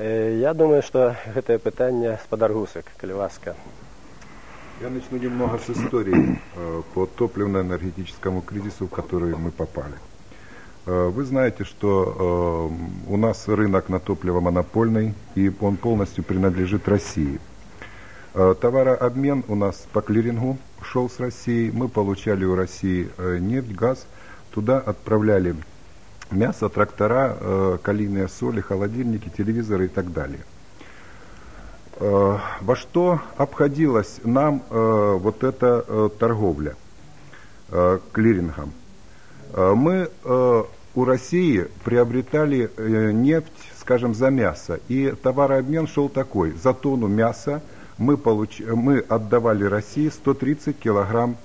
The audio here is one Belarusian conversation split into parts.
Я думаю, што гэтае пытанне, спадар Гусак, калі ласка. Я начну немного с истории по топливно-энергетическому кризису, в который мы попали. Вы знаете, что у нас рынок на топливо монопольный, и он полностью принадлежит России. Товарообмен у нас по клирингу шел с Россией. Мы получали у России нефть, газ, туда отправляли мясо, трактора, калийные соли, холодильники, телевизоры и так далее. Во что обходилась нам вот эта торговля клирингом? Мы у России приобретали нефть, скажем, за мясо. И товарообмен шел такой. За тонну мяса мы отдавали России 130 килограмм,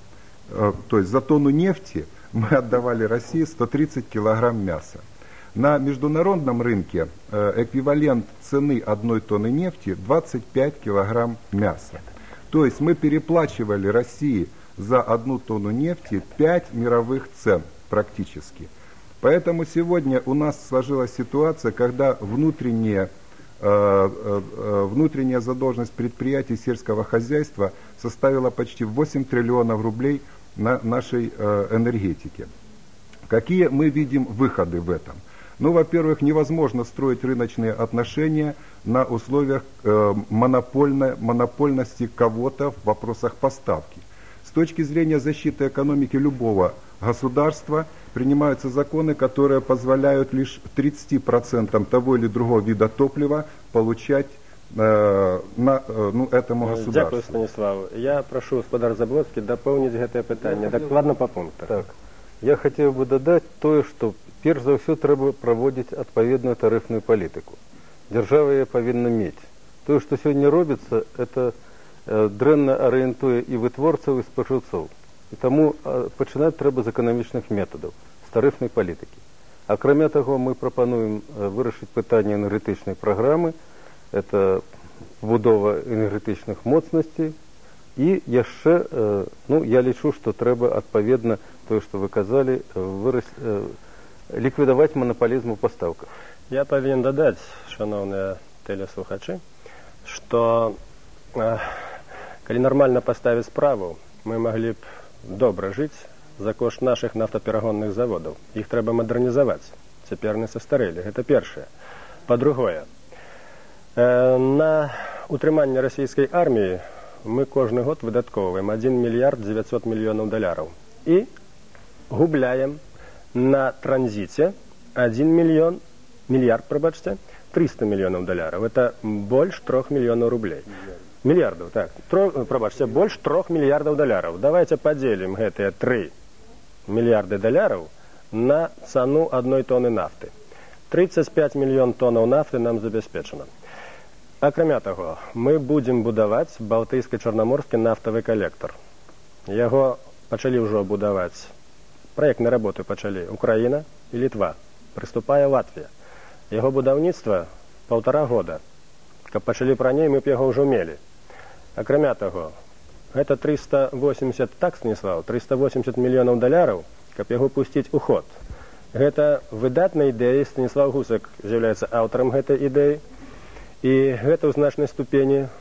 то есть за тонну нефти мы отдавали России 130 килограмм мяса. На международном рынке эквивалент цены одной тонны нефти 25 килограмм мяса. То есть мы переплачивали России за одну тонну нефти 5 мировых цен практически. Поэтому сегодня у нас сложилась ситуация, когда внутренняя задолженность предприятий сельского хозяйства составила почти 8 триллионов рублей на нашей энергетике. Какие мы видим выходы в этом? Ну, во-первых, невозможно строить рыночные отношения на условиях монопольности кого-то в вопросах поставки. С точки зрения защиты экономики любого государства принимаются законы, которые позволяют лишь 30% того или другого вида топлива получать этому государству. Дзякую, Станіслаў. Я прашу, спадар Заблоцкі, дапоўніць гэтае пытанне, дакладна па пунктах. Так. Я хацеў бы дадаць тое, што перш за ўсё трэба праводзіць адпаведную тарыфную палітыку. Дзяржава яе павінна мець. Тое, што сёння робіцца, это дрэнна арыентуе і вытворцаў, і спажыўцоў. І таму пачынаць трэба з эканамічных метадаў, з тарыфнай палітыкі. Акрамя таго, мы прапануем вырашыць пытанне энергетычнай праграмы, это будова энергетычных моцнасцей, і яшчэ, ну, я лічу, што трэба адпаведна тое, што вы казалі, ліквідаваць манапалізм у пастаўках. Я павінен дадаць, шаноўныя тэлеслухачы, што калі нармальна паставіць справу, мы маглі б добра жыць за кошт нашых нафтаперагонных заводаў. Іх трэба мадэрнізаваць. Цяпер яны састарэлі. Гэта першае. Па-другое, на утрыманне расійскай арміі мы кожны год выдаткоўваем 1 мільярд 900 мільёнаў даляраў і губляем на транзіце 1 мільярд, прабачце, 300 мільёнаў даляраў. Это больш 3 мільёнаў рублей. Мільярдаў, так. Прабачце, больш 3 мільярдаў даляраў. Давайте падзелім гэтыя 3 мільярды даляраў на цану одной тоны нафты. 35 мільён тонаў нафты нам забяспечана. Акрамя таго, мы будзем будаваць балтыйска-чарнаморскі нафтавы калектар. Яго пачалі ўжо будаваць. Праектныя работы пачалі Украіна і Літва. Прыступае Латвія. Яго будаўніцтва 1,5 года. Каб пачалі б раней, мы б яго ўжо мелі. Акрамя таго, гэта 380, так, Станіслаў, 380 мільёнаў даляраў, каб яго пусціць у ход. Гэта выдатная ідэя, Станіслаў Гусак з'яўляецца аўтарам гэтай ідэі. І гэта ў значнай ступені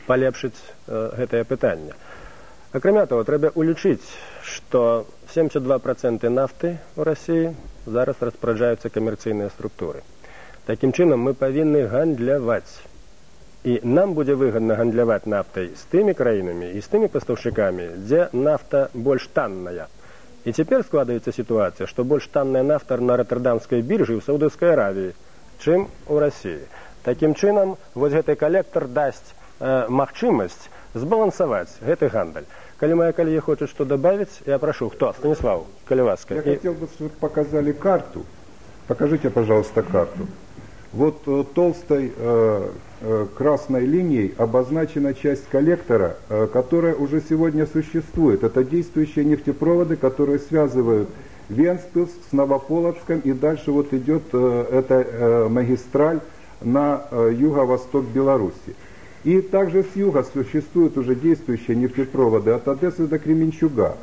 палепшыць гэтае пытанне. Акрамя таго, трэба улічыць, што 72% нафты ў Расіі зараз распараджаюцца камерцыйныя структуры. Такім чынам, мы павінны гандляваць. І нам будзе выгадна гандляваць нафтай з тымі краінамі і з тымі пастаўшчыкамі, дзе нафта больш танная. І цяпер складаецца сітуацыя, што больш танная нафта на Роттердамскай біржы ў Саудаўскай Аравіі, чым у Расіі. Такім чынам, вось гэты калектар дасць магчымасць збалансаваць гэты гандаль. Калі моя калегі хочуць што добавить, я прашу, хто? Станіслаў, калі ласка. Я хотел бы, чтобы показали карту. Покажите, пожалуйста, карту. Вот толстой красной линией обозначена часть коллектора, которая уже сегодня существует. Это действующие нефтепроводы, которые связывают Вентспилс с Новополоцком, и дальше вот идет эта магистраль на юго-восток Беларуси. И также с юга существуют уже действующие нефтепроводы от Одессы до Кременчуга.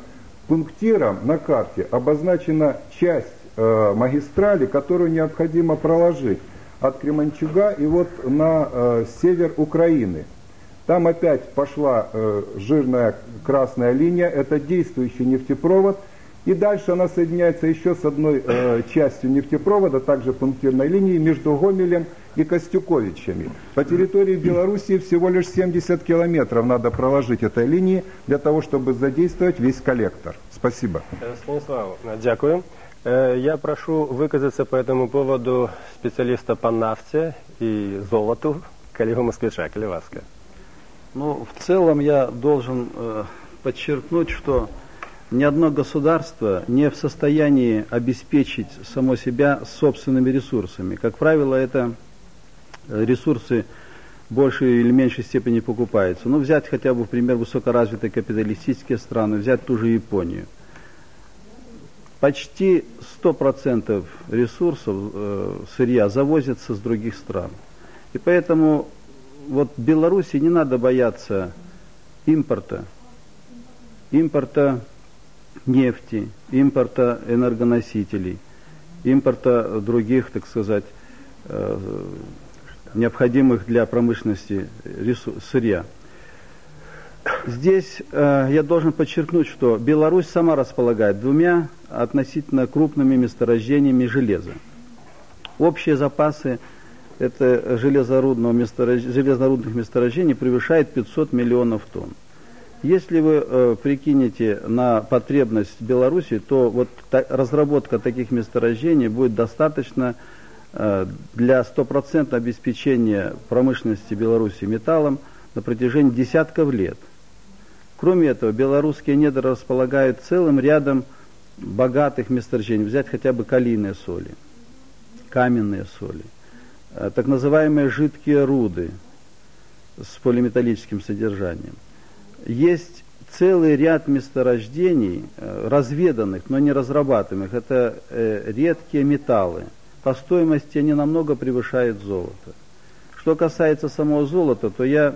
Пунктиром на карте обозначена часть магистрали, которую необходимо проложить от Кременчуга и вот на север Украины. Там опять пошла жирная красная линия, это действующий нефтепровод. И дальше она соединяется еще с одной частью нефтепровода, также пунктирной линии, между Гомелем и Костюковичами. По территории Белоруссии всего лишь 70 километров надо проложить этой линии для того, чтобы задействовать весь коллектор. Спасибо. Станислав, дякую. Я прошу выказаться по этому поводу специалиста по нафте и золоту, коллегу Москвича, калі ласка. Ну, в целом я должен подчеркнуть, что ни одно государство не в состоянии обеспечить само себя собственными ресурсами. Как правило, это ресурсы в большей или меньшей степени покупаются. Ну, взять хотя бы, в пример, высокоразвитые капиталистические страны, взять ту же Японию. Почти 100% ресурсов сырья завозятся с других стран. И поэтому вот Беларуси не надо бояться импорта нефти, импорта энергоносителей, импорта других, так сказать, необходимых для промышленности сырья. Здесь я должен подчеркнуть, что Беларусь сама располагает двумя относительно крупными месторождениями железа. Общие запасы это железнорудных месторождений превышает 500 миллионов тонн. Если вы прикинете на потребность Беларуси, то вот разработка таких месторождений будет достаточно для стопроцентного обеспечения промышленности Беларуси металлом на протяжении десятков лет. Кроме этого, белорусские недра располагают целым рядом богатых месторождений. Взять хотя бы калийные соли, каменные соли, так называемые жидкие руды с полиметаллическим содержанием. Есть целый ряд месторождений, разведанных, но не разрабатываемых. Это редкие металлы. По стоимости они намного превышают золото. Что касается самого золота, то я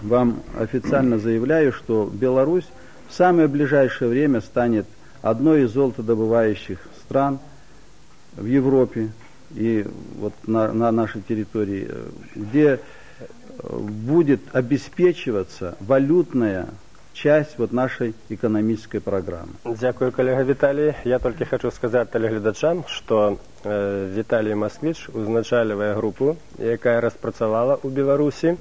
вам официально заявляю, что Беларусь в самое ближайшее время станет одной из золотодобывающих стран в Европе и вот на нашей территории, где будет обеспечиваться валютная часть вот нашей экономической программы. Дякую, коллега Виталий. Я только хочу сказать телеглядачам, что Виталий Москвич узначальвае группу, якая распрацавала у Беларуси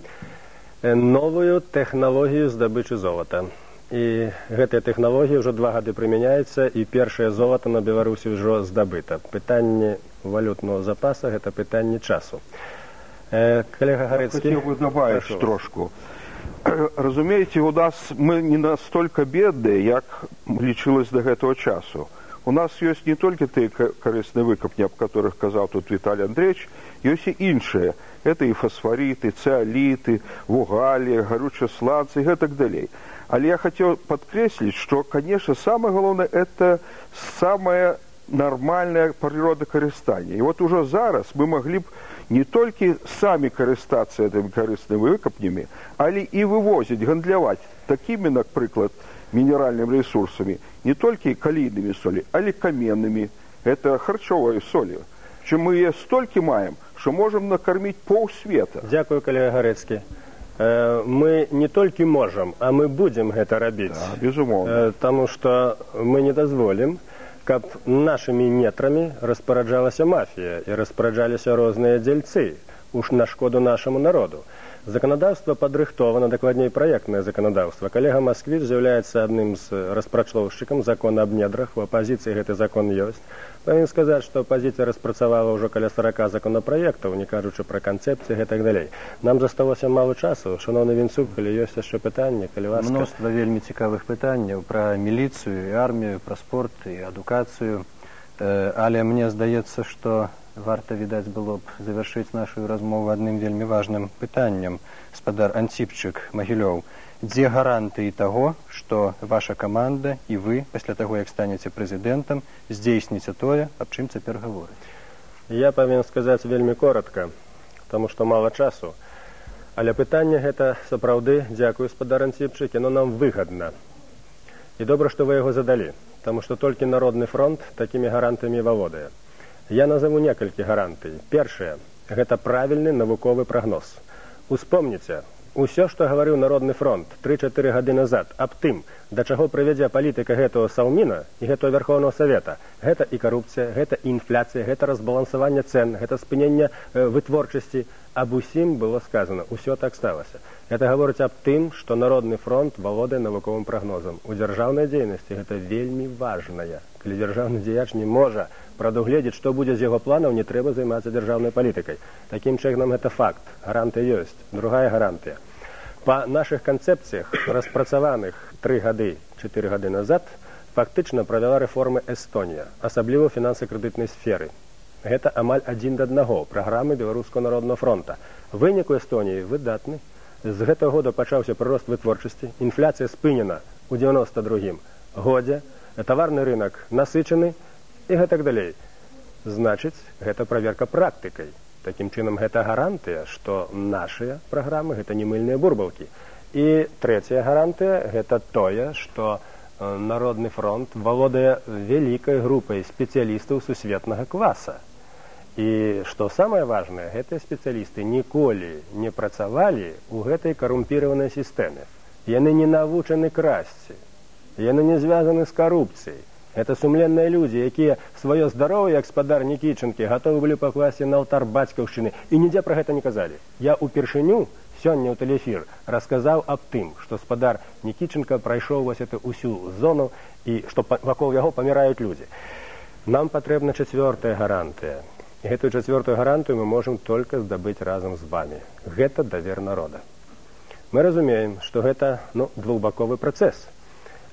новую технологию здабычы золота. І гэтая тэхналогія ўжо 2 гады прымяняецца, і першае золата на Беларусі ўжо здабыта. Пытанне валютного запаса гэта пытанне часу. Коллега Гарэцкі, я хотел бы добавить трошку. Разумееце, у нас мы не настолько бедныя, як лічылась до гэтага часу. У нас ёсць не толькі тыя карысныя выкапні, аб которых казаў тут Віталій Андреевич, ёсць і іншыя. Это і фасфарыты, цеаліты, вугалле, гарючыя сланцы і гэтак далей. Але я хотел подкреслить, что, конечно, самое главное это самое нормальное природокористание. И вот уже зараз мы могли б не толькі самі карыстацца гэтымі карыснымі выкапнямі, але і вывозіць, гандляваць такімі, напрыклад, мінеральнымі ресурсамі, не толькі калійнымі солі, але каменнымі, это харчовыя солі. Чым мы яе столькі маем, што можам накарміць паўсвета. Дзякую, калега Гарэцкі. Мы не толькі можам, а мы будзем гэта рабіць. Да, безумоўна. Таму што мы не дазволім, каб нашымі нетрамі распараджалася мафія і распараджаліся розныя дзельцы уж на шкоду нашаму народу. Заканадаўства падрыхтована, дакладней праектнае заканадаўства. Калега Москвич з'яўляецца адным з распрацоўшчыкам закона аб недрах. У апазіцыі гэты закон ёсць. Павінен сказаць, што апазіцыя распрацавала ўжо каля 40 законапраектаў, не кажучы пра канцэпцыі і так далей. Нам засталося мала часу. Шаноўны Вінцук, калі ёсць яшчэ пытанні, калі ласка. Мноства вельмі цікавых пытанняў пра міліцыю і армію, пра спорт і адукацыю. Але мне здаецца, што варта, відаць, было б завяршыць нашу размову адным вельмі важным пытаннем. Спадар Анціпчык, Магілёў, дзе гарантыі таго, што ваша каманда і вы, пасля таго, як станеце прэзідэнтам, здзейсніце тое, аб чым цяпер гаворыць? Я павінен сказаць вельмі коротка, таму што мала часу. Але пытанне гэта сапраўды, дзякую, спадар Анціпчык, яно нам выгадна. І добра, што вы яго задалі, таму што толькі Народны фронт такімі гарантыямі валодае. Я назову некалькі гарантый. Першае. Гэта правільны навуковы прагноз. Успомніце, усё, што гаварыў Народны фронт 3-4 гады назад аб тым, да чаго прывядзе палітыка гэтага Саўміна і гэтага Вярхоўнага Савета. Гэта і карупцыя, гэта і інфляцыя, гэта разбалансаванне цэн, гэта спыненне вытворчасці. Аб усім было сказана, усё так сталася. Гэта гаворыць аб тым, што Народны фронт валодае навуковым прагнозам. У дзяржаўнай дзейнасці гэта вельмі важная. Калі дзяржаўны дзеяч не можа прадугледзець, што будзе з яго планаў, не трэба займацца дзяржаўнай палітыкай. Такім чынам, гэта факт. Гарантыя ёсць. Другая гарантыя. Па нашых канцэпцыях, распрацаваных 3 гады, 4 гады назад, фактычна правяла рэформы Эстонія, асабліва ў фінанса-крэдытнай сферы. Гэта амаль адзін да аднаго праграмы Беларускага народнага фронта. Вынік у Эстоніі выдатны. З гэтага года пачаўся прырост вытворчасці, інфляцыя спынена ў 92-м годзе, таварны рынок насычаны і гэтак далей. Значыць, гэта праверка практыкай. Такім чынам, гэта гарантыя, што нашыя праграмы гэта не мыльныя бурбалкі. І трэцяя гарантыя гэта тое, што Народны фронт валодае вялікай групай спецыялістаў сусветнага класа. І што самае важнае, гэтыя спецыялісты ніколі не працавалі ў гэтай карумпіраванай сістэме. Яны не навучаны красці, яны не звязаны з карупцыяй. Гэта сумленныя людзі, якія сваё здароўе, як спадар Нікічанкі, гатовы былі пакласці на алтар бацькаўшчыны і нідзе пра гэта не казалі. Я ўпершыню сёння ў тэлеэфір расказаў аб тым, што спадар Нікіченка прайшоў вось эту ўсю зону і што вакол яго паміраюць людзі. Нам патрэбна чацвёртая гарантыя. І гэтую чацвёртую гарантыю мы можам толькі здабыць разам з вамі. Гэта давер народа. Мы разумеем, што гэта, двухбаковы працэс.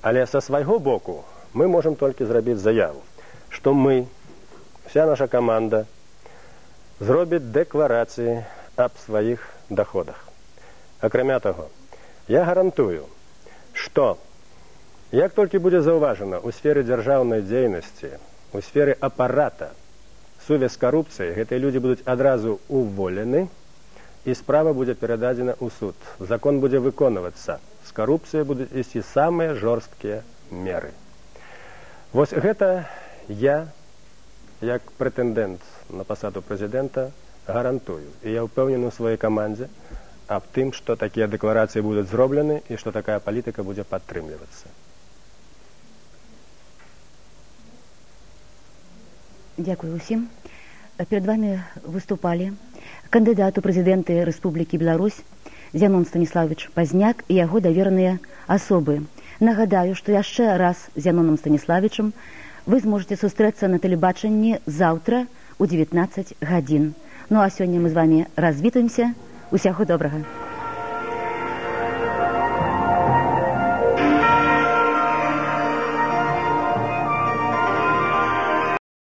Але са свайго боку мы можам толькі зрабіць заяву, што мы, вся наша каманда, зробіць дэкларацыі аб сваіх даходах. Акрамя таго, я гарантую, што як толькі будзе заўважана ў сферы дзяржаўнай дзейнасці, у сферы апарата сувязь з карупцыяй, гэтыя людзі будуць адразу уволены і справа будзе перададзена ў суд. Закон будзе выконвацца. З карупцыяй будуць ісці самыя жорсткія меры. Вось гэта я, як прэтэндэнт на пасаду прэзідэнта, гарантую. І я ўпэўнены ў сваёй камандзе аб тым, што такія дэкларацыі будуць зроблены і што такая палітыка будзе падтрымлівацца. Дзякую усім. Перад вамі выступалі кандыдат у прэзідэнты Рэспублікі Беларусь Зянон Станіславович Пазняк і яго давераныя асобы. Нагадаю, што яшчэ раз з Зяноном Станіславовичам вы зможаце сустрэцца на тэлебачанні заўтра ў 19 гадзін. Ну а сёння мы з вамі развітваемся. Усяго добрага.